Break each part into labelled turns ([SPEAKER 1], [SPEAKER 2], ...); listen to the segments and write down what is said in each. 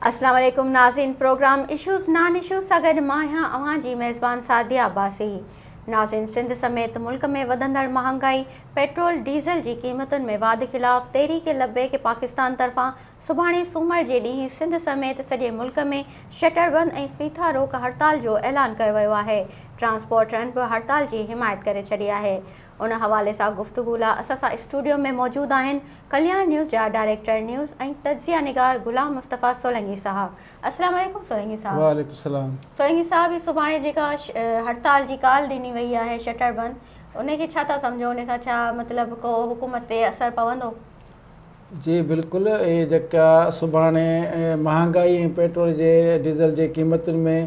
[SPEAKER 1] اسلام عليڪم ناظرين پروگرام اشوز نان اشوز سان گڏ مان آهيان اوهان جي ميزبان سعديه عباسي ناظرين سنڌ سميت ملڪ ۾ وڌندڙ مهانگائي پيٽرول ڊيزل جي قيمتن ۾ واڌ خلاف تحريڪ لبيڪ پاڪستان طرفان سڀاڻي سومر جي ڏينهن سنڌ سميت سڄي ملڪ ۾ شٽر بند ۽ ڦيٿا روڪ هڙتال جو اعلان ڪيو ويو آهي ٽرانسپورٽرن به هڙتال جي حمايت ڪري ڇڏي آهي ان حوالي سان گفتگو لا اسان سان اسٽوڊيو ۾ موجود آهن ڪلياڻ نيوز جا ڊائريڪٽر نيوز ۽ تجزيه نگار غلام مصطفيٰ سولنگي صاحب السلام عليڪم سولنگي صاحب.
[SPEAKER 2] وعليڪم السلام.
[SPEAKER 1] سولنگي صاحب هي سڀاڻي جيڪا هڙتال جي ڪال ڏني وئي آهي شٽر بند ان کي ڇا ٿا سمجهو ان سان ڇا مطلب ڪو حڪومت تي اثر پوندو؟
[SPEAKER 2] جي بلڪل اهي جيڪا سڀاڻي مهانگائي ۽ پيٽرول جي ڊيزل جي قيمتن ۾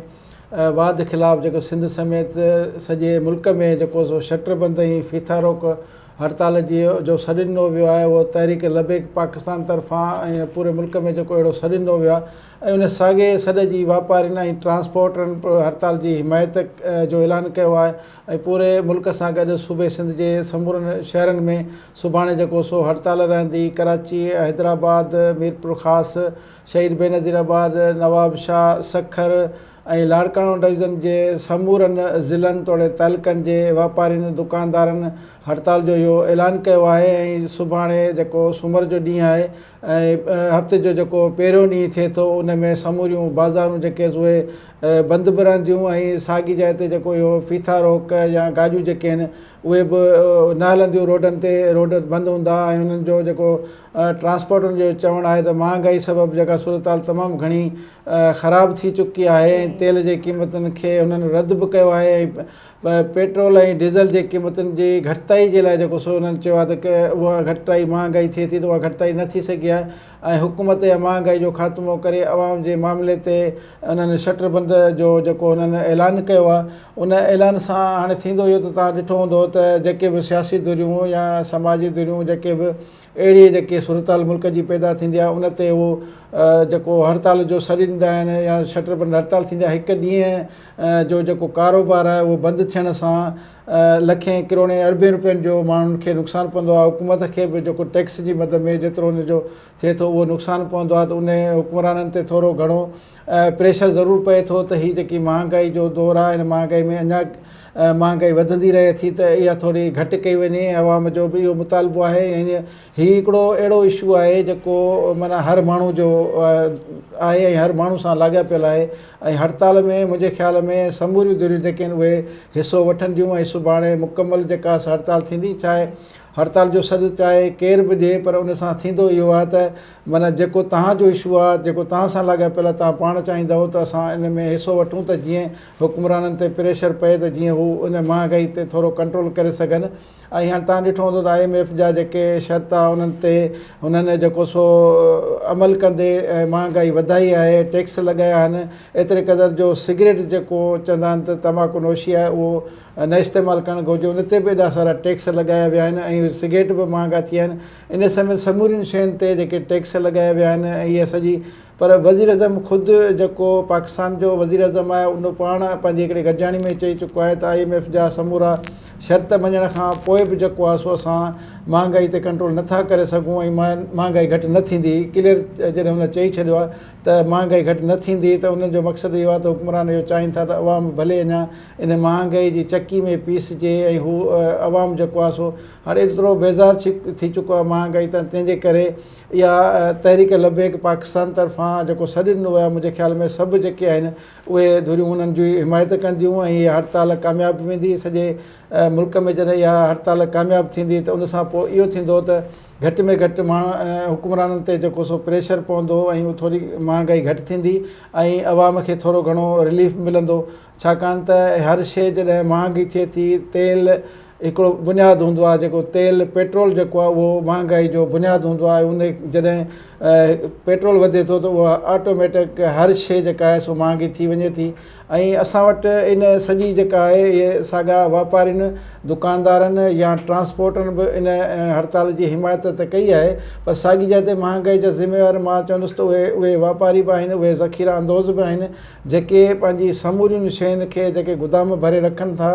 [SPEAKER 2] واڌ خلاف جيڪو سنڌ سميت سڄي ملڪ ۾ جيڪو سو شٽر بند ۽ ڦيٿا روڪ هڙتال جي جو سڏ ڏنو ويو آهي اهو تحريڪ لبيڪ پاڪستان طرفان ۽ پوري ملڪ ۾ جيڪو اهڙو سڏ ڏنو ويو آهي ۽ ان ساڳئي سڏ جي واپارين ۽ ٽرانسپورٽرن هڙتال جي حمايت جو اعلان ڪيو آهي ۽ پوري ملڪ سان گڏ صوبي سنڌ جي سمورن شهرن ۾ سڀاڻي جيڪو سو هڙتال رهندي، ڪراچي، حيدرآباد، ميرپورخاص، شهيد بينظير آباد، نوابشاهه، سکر ۽ لاڙڪاڻو ڊويزن جي سمورن ضلعن توڙي تعلقن جي واپارين، دڪاندارن هڙتال جو اهو اعلان ڪيو آهي ۽ سڀاڻي جيڪو سومر جو ڏينهن آهي ۽ هفتي جو جيڪو پهريون ڏينهن ٿئي ٿو ان ۾ سموريون بازارون جيڪي اهي بند به رهنديون ۽ ساڳي جاء تي جيڪو اهو ڦيٿا روڪ يا گاڏيون جيڪي آهن اهي به نه هلنديون روڊن تي روڊ بند هوندا ۽ انهن جو جيڪو ٽرانسپورٽن جو چوڻ آهي ته مهانگائي سبب جيڪا صورتحال تمام گهڻي خراب ٿي چڪي آهي ۽ تيل جي قيمتن کي انهن رد به ڪيو آهي ۽ پيٽرول ۽ ڊيزل جي قيمتن جي گهٽتائي جي لاء جيڪو سو انهن چيو آهي ته اها گهٽتائي مهانگائي ٿئي ٿي ته اها گهٽتائي نه ٿي سگهي آهي ۽ حڪومت اها مهانگائي جو خاتمو ڪري عوام جي معاملي تي انهن شٽر بند جو جيڪو انهن اعلان ڪيو آهي ان اعلان سان هاڻي ٿيندو اهو ته توهان ڏٺو هوندو ته جيڪي به سياسي ڌريون يا سماجي ڌريون جيڪي به اهڙي جيڪي صورتحال ملڪ جي پيدا ٿيندي آهي ان تي اهو جيڪو هڙتال جو سڏ ڏيندا آهن يا شٽر بند هڙتال ٿيندي آهي هڪ ڏينهن جو جيڪو ڪاروبار آهي اهو بند ٿيڻ سان لکين ڪروڙين اربين روپين جو ماڻهن کي نقصان پوندو آهي حڪومت کي به جيڪو ٽيڪس جي مد ۾ جيترو ان جو ٿئي ٿو اهو نقصان پوندو آهي ته ان حڪمرانن تي ٿورو گهڻو پريشر ضرور پئي ٿو ته هي جيڪي مهانگائي جو دور آهي ان مهانگائي ۾ اڃا مهانگائي وڌندي رهي ٿي ته اها ٿوري گهٽ ڪئي وڃي عوام جو به اهو مطالبو آهي ۽ هي هڪڙو اهڙو اشو آهي جيڪو معنيٰ هر ماڻهو جو آهي ۽ هر ماڻهو سان لاڳاپيل آهي ۽ هڙتال ۾ منهنجي خيال ۾ سموريون ڌريون جيڪي آهن اهي حصو وٺنديون ۽ سڀاڻي مڪمل جيڪا هڙتال ٿيندي چاهي هڙتال جو سڏ چاهي ڪير به ڏئي پر ان سان ٿيندو اهو آهي ته معنيٰ جيڪو توهان جو اشو آهي جيڪو توهان سان لاڳاپيل آهي توهان پاڻ چاهيندؤ ته اسان ان ۾ حصو وٺون ته جيئن حڪمرانن تي پريشر پئي ته جيئن هو ان مهانگائي تي ٿورو ڪنٽرول ڪري سگهن ۽ هاڻ توهان ڏٺو هوندو ته I M F جا جيڪي شرط آ انهن تي هنن جيڪو سو عمل ڪندي مهانگائي وڌائي آهي ٽيڪس لڳايا آهن ايتري قدر جو سگريٽ جيڪو چوندا آهن ته تماڪو نوشي آهي اهو نه استعمال ڪرڻ گهرجي ان تي به ايڏا سارا ٽيڪس لڳايا ويا آهن ۽ سگريٽ به مهانگا ٿي ويا آهن ان سميت سمورين شين تي جيڪي ٽيڪس لڳايا ويا آهن ۽ اها سڄي پر وزيراعظم خود جيڪو پاڪستان جو وزيراعظم آهي ان پاڻ پنهنجي هڪڙي گڏجاڻي ۾ چئي چڪو آهي ته I M F جا سمورا شرط مڃڻ کان پوء به جيڪو آهي سو اسان مهانگائي تي ڪنٽرول نٿا ڪري سگهون ۽ مهانگائي گهٽ نه ٿيندي ڪليئر جڏهن هن چئي ڇڏيو آهي ته مهانگائي گهٽ نه ٿيندي ته ان جو مقصد اهو آهي ته حڪمران اهو چاهين ٿا ته عوام ڀلي اڃا ان مهانگائي جي چڪي ۾ پيسجي ۽ هو عوام جيڪو آهي سو هاڻي ايترو بيزار ٿي چڪو آهي مهانگائي تان تنهن جي ڪري اها تحريڪ لبيڪ پاڪستان طرفان جيڪو سڏ ڏنو ويو آهي منهنجي خيال ۾ سڀ جيڪي آهن اهي ڌريون انهن جي حمايت ڪنديون ۽ اها هڙتال ڪامياب ويندي سڄي ملڪ ۾ جڏهن اها هڙتال ڪامياب ٿيندي ته ان سان پوء اهو ٿيندو ته گهٽ ۾ گهٽ حڪمرانن تي جيڪو سو پريشر پوندو ۽ ٿوري مهانگائي گهٽ ٿيندي ۽ عوام کي ٿورو گهڻو رليف ملندو ڇاڪاڻ ته هر شيء جڏهن مهانگي ٿئي ٿي تيل هڪڙو بنياد هوندو آهي جيڪو تيل پيٽرول جيڪو آهي اهو مهانگائي جو بنياد هوندو آهي ان جڏهن پيٽرول وڌي ٿو ته اها آٽوميٽڪ هر شيء جيڪا آهي سو مهانگي ٿي وڃي ٿي ۽ اسان وٽ ان سڄي جيڪا آهي اهي ساڳا واپارين دڪاندارن يا ٽرانسپورٽرن به ان هڙتال جي حمايت ته ڪئي آهي پر ساڳي جاء تي مهانگائي جا ذميوار مان چوندس ته اهي اهي واپاري به آهن اهي ذخيره اندوز به آهن جيڪي پنهنجي سمورين شين کي جيڪي گدام ڀري رکن ٿا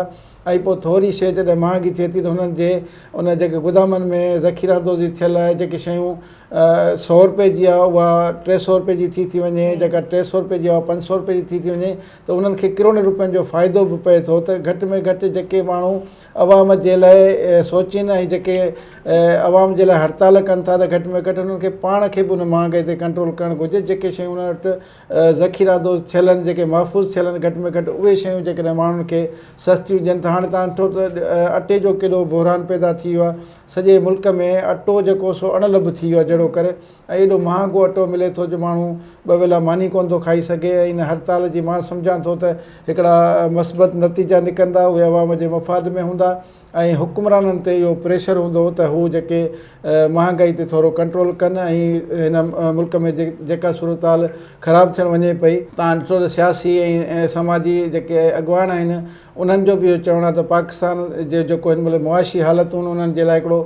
[SPEAKER 2] ۽ پوء ٿوري شيء جڏهن مهانگي ٿئي ٿي ته هنن جي ان جيڪي گدامن ۾ ذخيره اندوزي ٿيل آهي جيڪي شيون سو روپئي جي آهي اها 300 روپئي جي ٿي ٿي وڃي جيڪا 300 روپئي جي آهي اها 500 روپئي جي ٿي ٿي وڃي ته انهن کي ڪروڙين روپين جو فائدو به پئي ٿو ته گهٽ ۾ گهٽ جيڪي ماڻهو عوام جي لاء سوچين ۽ جيڪي عوام جي لاء هڙتال ڪن ٿا ته گهٽ ۾ گهٽ انهن کي پاڻ کي به ان مهانگائي تي ڪنٽرول ڪرڻ گهرجي جيڪي شيون انهن وٽ ذخيره اندوز ٿيل آهن جيڪي محفوظ ٿيل آهن گهٽ ۾ گهٽ اهي شيون جيڪڏهن ماڻهن کي سستيون ڏين ته هاڻي تان ڏٺو ته اٽي جو ڪيڏو بحران پيدا ٿي ويو آهي سڄي ملڪ ۾ اٽو جيڪو سو اڻ لڀ ٿي ويو آهي جهڙو ڪر ۽ ايڏو مهانگو اٽو ملي ٿو جو ماڻهو ٻه ويلا ماني ڪونه ٿو کائي سگهي ۽ ان هڙتال جي مان سمجهان ٿو ته هڪڙا مثبت نتيجا نڪرندا اهي عوام جي مفاد ۾ هوندا ۽ حڪمرانن تي اهو پريشر هوندو ته هو جيڪي مهانگائي تي ٿورو ڪنٽرول ڪن ۽ هن ملڪ ۾ جيڪا صورتحال خراب ٿيڻ وڃي پئي. تان ڏٺو ته سياسي ۽ سماجي جيڪي اڳواڻ آهن انهن جو به اهو چوڻ آهي ته پاڪستان جي جيڪو هن مهل معاشي حالتون انهن جي لاء هڪڙو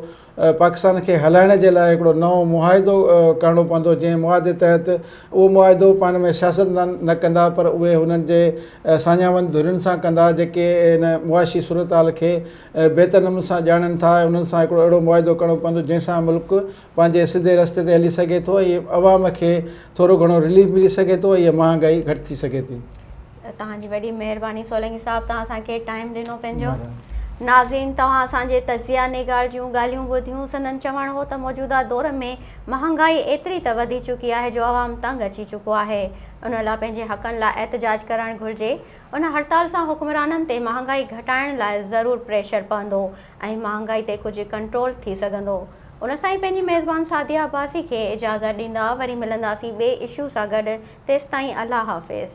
[SPEAKER 2] پاڪستان کي هلائڻ جي لاء هڪڙو نئون معاهدو ڪرڻو پوندو جنهن معاهدي تحت اهو معاهدو پاڻ ۾ سياستدان نه ڪندا پر اهي هنن جي ساڃاهوند ڌرين سان ڪندا جيڪي هن معاشي صورتحال کي بهتر نموني سان ڄاڻن ٿا ۽ انهن سان هڪڙو اهڙو معاهدو ڪرڻو پوندو جنهن سان ملڪ پنهنجي سڌي رستي تي هلي سگهي ٿو ۽ عوام کي ٿورو گهڻو رليف ملي سگهي ٿو ۽ مهانگائي گهٽ ٿي سگهي ٿي.
[SPEAKER 1] توهان جي وڏي مهرباني سولنگي صاحب توهان اسان کي ٽائيم ڏنو پنهنجو. ناظرين توهان اسان جي تجزيه نگار جون ڳالهيون ٻڌيون سندن چوڻ هو ته موجوده دور ۾ مهانگائي ايتري ته وڌي چڪي آهي جو عوام تنگ اچي چڪو آهي ان لاء پنهنجي حقن لاء احتجاج ڪرڻ گهرجي ان هڙتال سان حڪمرانن تي مهانگائي گهٽائڻ لاء ضرور پريشر پوندو ۽ مهانگائي تي ڪجهه ڪنٽرول ٿي سگهندو. ان سان ئي پنهنجي ميزبان سعديه عباسي کي اجازت ڏيندا وري ملنداسين ٻئي اشو سان گڏ تيستائين الله حافظ.